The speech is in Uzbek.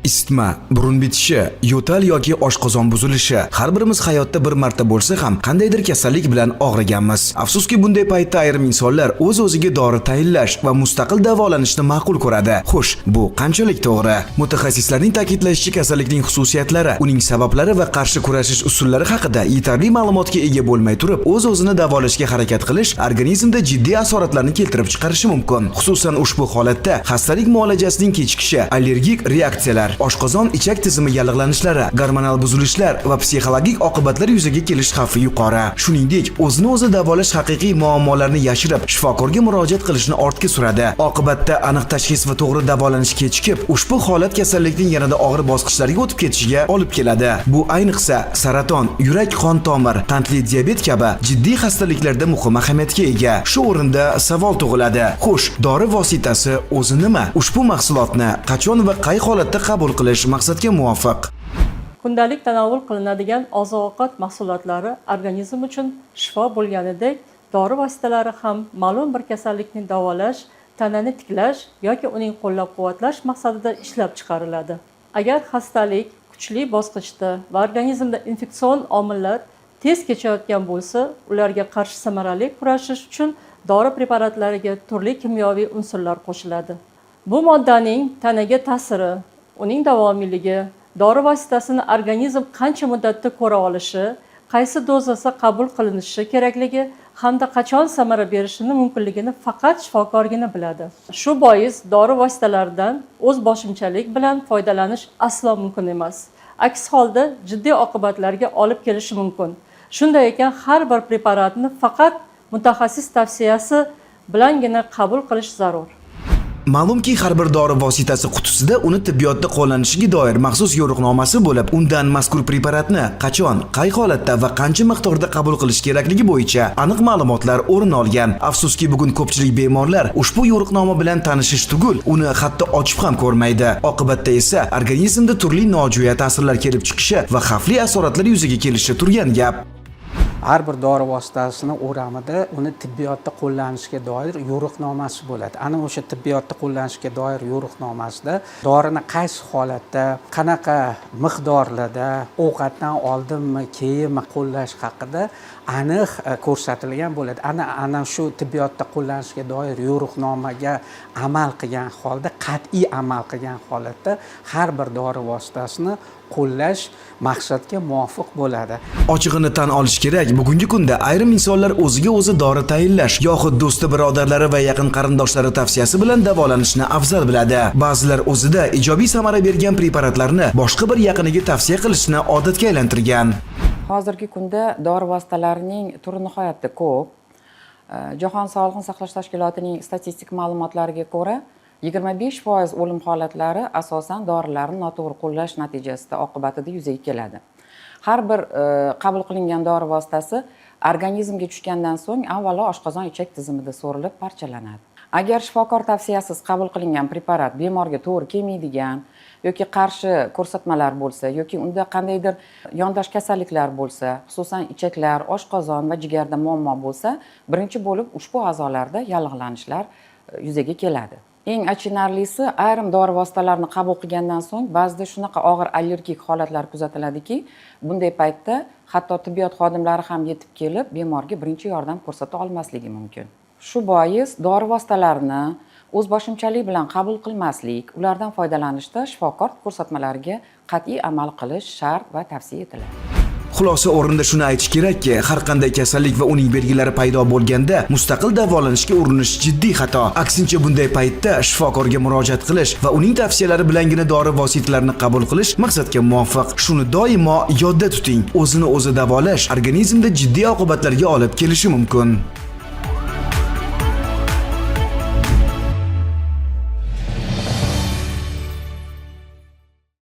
Isitma, burun bitishi, yo'tal yoki oshqozon buzilishi. Har birimiz hayotda bir marta bo'lsa ham qandaydir kasallik bilan og'riganmiz. Afsuski, bunday paytda ayrim insonlar o'z-o'ziga dori tayinlash va mustaqil davolanishni ma'qul ko'radi. Xo'sh, bu qanchalik to'g'ri? Mutaxassislarning ta'kidlashicha, kasallikning xususiyatlari, uning sabablari va qarshi kurashish usullari haqida yetarli ma'lumotga ega bo'lmay turib, o'z-o'zini davolashga harakat qilish organizmda jiddiy asoratlarni keltirib chiqarishi mumkin. Xususan, ushbu holatda xastalik muolajasining kechikishi, allergik reaksiyalar, oshqozon ichak tizimi yallig'lanishlari, gormonal buzilishlar va psixologik oqibatlar yuzaga kelish xavfi yuqori. Shuningdek, o'zini o'zi davolash haqiqiy muammolarni yashirib, shifokorga murojaat qilishni ortga suradi. Oqibatda aniq tashxis va to'g'ri davolanish kechikib, ushbu holat kasallikning yanada og'ir bosqichlariga o'tib ketishiga olib keladi. Bu ayniqsa saraton, yurak qon tomir, qandli diabet kabi jiddiy xastaliklarda muhim ahamiyatga ega. Shu o'rinda savol tug'iladi. Xo'sh, dori vositasi o'zi nima? Ushbu mahsulotni qachon va qay holatda qabul qilish maqsadga muvofiq? Kundalik tanovul qilinadigan oziq-ovqat mahsulotlari organizm uchun shifo bo'lganidek, dori vositalari ham ma'lum bir kasallikni davolash, tanani tiklash yoki uning qo'llab-quvvatlash maqsadida ishlab chiqariladi. Agar xastalik kuchli bosqichda va organizmda infeksion omillar tez kechayotgan bo'lsa, ularga qarshi samarali kurashish uchun dori preparatlariga turli kimyoviy unsurlar qo'shiladi. Bu moddaning tanaga ta'siri, uning davomiyligi, dori vositasini organizm qancha muddatda ko'ra olishi, qaysi dozasi qabul qilinishi kerakligi hamda qachon samara berishini mumkinligini faqat shifokorgina biladi. Shu bois dori vositalaridan o'z boshimchalik bilan foydalanish aslo mumkin emas. Aks holda jiddiy oqibatlarga olib kelishi mumkin. Shunday ekan, har bir preparatni faqat mutaxassis tavsiyasi bilangina qabul qilish zarur. Ma'lumki, har bir dori vositasi qutisida uni tibbiyotda qo'llanishiga doir maxsus yo'riqnomasi bo'lib, undan mazkur preparatni qachon, qay holatda va qancha miqdorda qabul qilish kerakligi bo'yicha aniq ma'lumotlar o'rin olgan. Afsuski, bugun ko'pchilik bemorlar ushbu yo'riqnoma bilan tanishish tugul, uni hatto ochib ham ko'rmaydi. Oqibatda esa organizmda turli nojo'ya ta'sirlar kelib chiqishi va xavfli asoratlar yuzaga kelishi turgan gap. Har bir dori vositasini o'ramida uni tibbiyotda qo'llanishga doir yo'riqnomasi bo'ladi. Ana o'sha tibbiyotda qo'llanishga doir yo'riqnomasida dorini qaysi holatda, qanaqa miqdorlarda, ovqatdan oldinmi, keyinmi qo'llash haqida aniq ko'rsatilgan bo'ladi. Ana shu tibbiyotda qo'llanishga doir yo'riqnomaga amal qilgan holda, qat'iy amal qilgan holatda har bir dori vositasini qo'llash maqsadga muvofiq bo'ladi. Ochig'ini tan olish kerak, bugungi kunda ayrim insonlar o'ziga o'zi dori tayinlash yoxud do'sti birodarlari va yaqin qarindoshlari tavsiyasi bilan davolanishni afzal biladi. Ba'zilar o'zida ijobiy samara bergan preparatlarni boshqa bir yaqiniga tavsiya qilishni odatga aylantirgan. Hozirgi kunda dori vositalarining turi nihoyatda ko'p. Jahon sog'liqni saqlash tashkilotining statistik ma'lumotlariga ko'ra, 25% o'lim holatlari asosan dorilarni noto'g'ri qo'llash natijasida, oqibatida yuzaga keladi. Har bir qabul qilingan dori vositasi organizmga tushgandan so'ng avvalo oshqozon ichak tizimida so'rilib parchalanadi. Agar shifokor tavsiyasiz qabul qilingan preparat bemorga to'g'ri kelmaydigan yoki qarshi ko'rsatmalar bo'lsa yoki unda qandaydir yondosh kasalliklar bo'lsa, xususan ichaklar, oshqozon va jigarda muammo bo'lsa, birinchi bo'lib ushbu a'zolarda yallig'lanishlar yuzaga keladi. Eng achinarlisi, ayrim dori vositalarini qabul qilgandan so'ng ba'zida shunaqa og'ir allergik holatlar kuzatiladiki, bunday paytda hatto tibbiyot xodimlari ham yetib kelib, bemorga birinchi yordam ko'rsata olmasligi mumkin. Shu bois dori vositalarini o'zboshimchalik bilan qabul qilmaslik, ulardan foydalanishda shifokor ko'rsatmalariga qat'iy amal qilish shart va tavsiya etiladi. Xulosa o'rnida shuni aytish kerakki, har qanday kasallik va uning belgilari paydo bo'lganda mustaqil davolanishga urinish jiddiy xato. Aksincha, bunday paytda shifokorga murojaat qilish va uning tavsiyalari bilangina dori vositalarini qabul qilish maqsadga muvofiq. Shuni doimo yodda tuting. O'zini o'zi davolash organizmda jiddiy oqibatlarga olib kelishi mumkin.